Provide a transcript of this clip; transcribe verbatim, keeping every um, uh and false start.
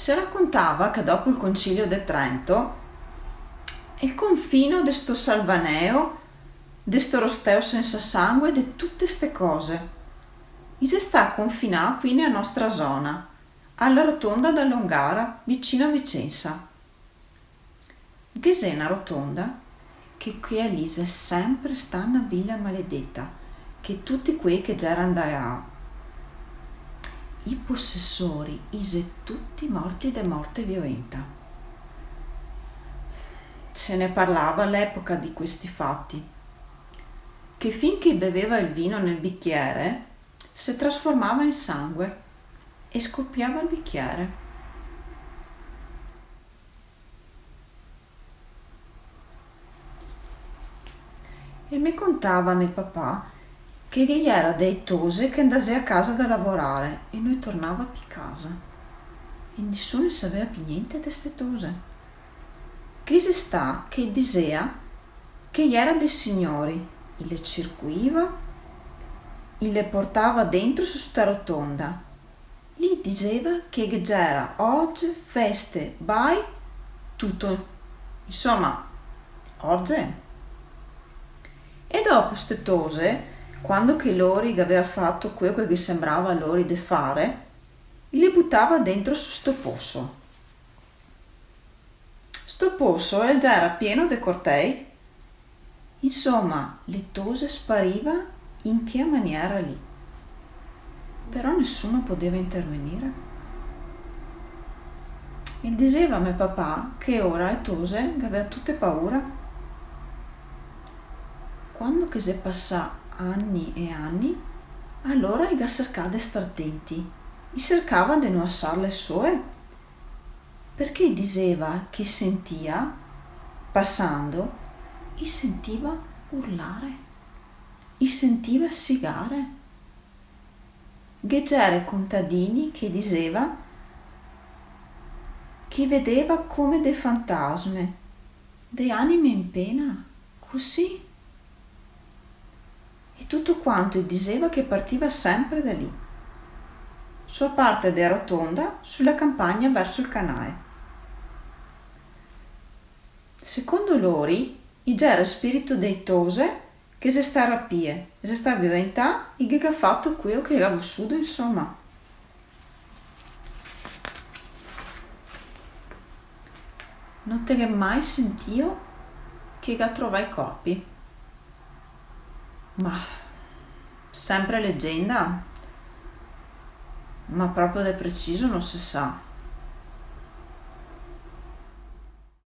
Se racontava che dopo el Concilio de Trento, el confino de sto salvaneo, de sto rosteo sensa sangue, de tute ste cose, i xe stà confinà qui nea nostra zona, a la rotonda da Longara, vicino a Vicensa. Ghe xe na rotonda che quea lì xe sempre stà na vila maledeta, che tuti quei che gera ndà là, i posesori, i xe tuti morti de morte violenta. Se ne parlava a l'epoca di questi fati, che fin che i beveva el vino nel bicchiere, se trasformava in sangue e scopiava el bicchiere. E me contava me papà che ghe jera dee tose che ndasea a casa da lavorare e no e tornava pi casa. E nisuni savea pi gnente de ste tose. Ghe xe stà che i disea che jera dei signori, i le circuiva, i le portava dentro su sta rotonda. Lì diseva che ghe gera orge, feste, bai, tuto. Insoma, orge. E dopo ste tose, quando che lori gavea fato queo che ghe sembrava a lori de fare, i le butava dentro su sto poso. Sto poso el gera pieno de cortei. Insoma, le tose spariva in quea maniera lì. Però nesuno podeva intervenire. E diseva me papà che ora e tose gavea tute paura. Quando che xe pasà ani e ani, alora i ga sercà de star tenti. I sercava de no asarle soe. Perché diseva che sentia, pasando, i sentiva urlare, i sentiva sigare. Ghe gera contadini che diseva che vedeva come de fantasme, de anime in pena, cusì. E tuto quanto i diseva che partiva sempre da lì, su a parte de a rotonda, su la campagna verso el canale. Secondo lori, i gera el spirito dei tose che xe stà rapie, xe stà violentà, i ghe ga fato queo che ga vosudo, insoma. No te ghe mai sentìo che ga trovà i corpi? Ma, sempre legenda, ma proprio de preciso no se sa.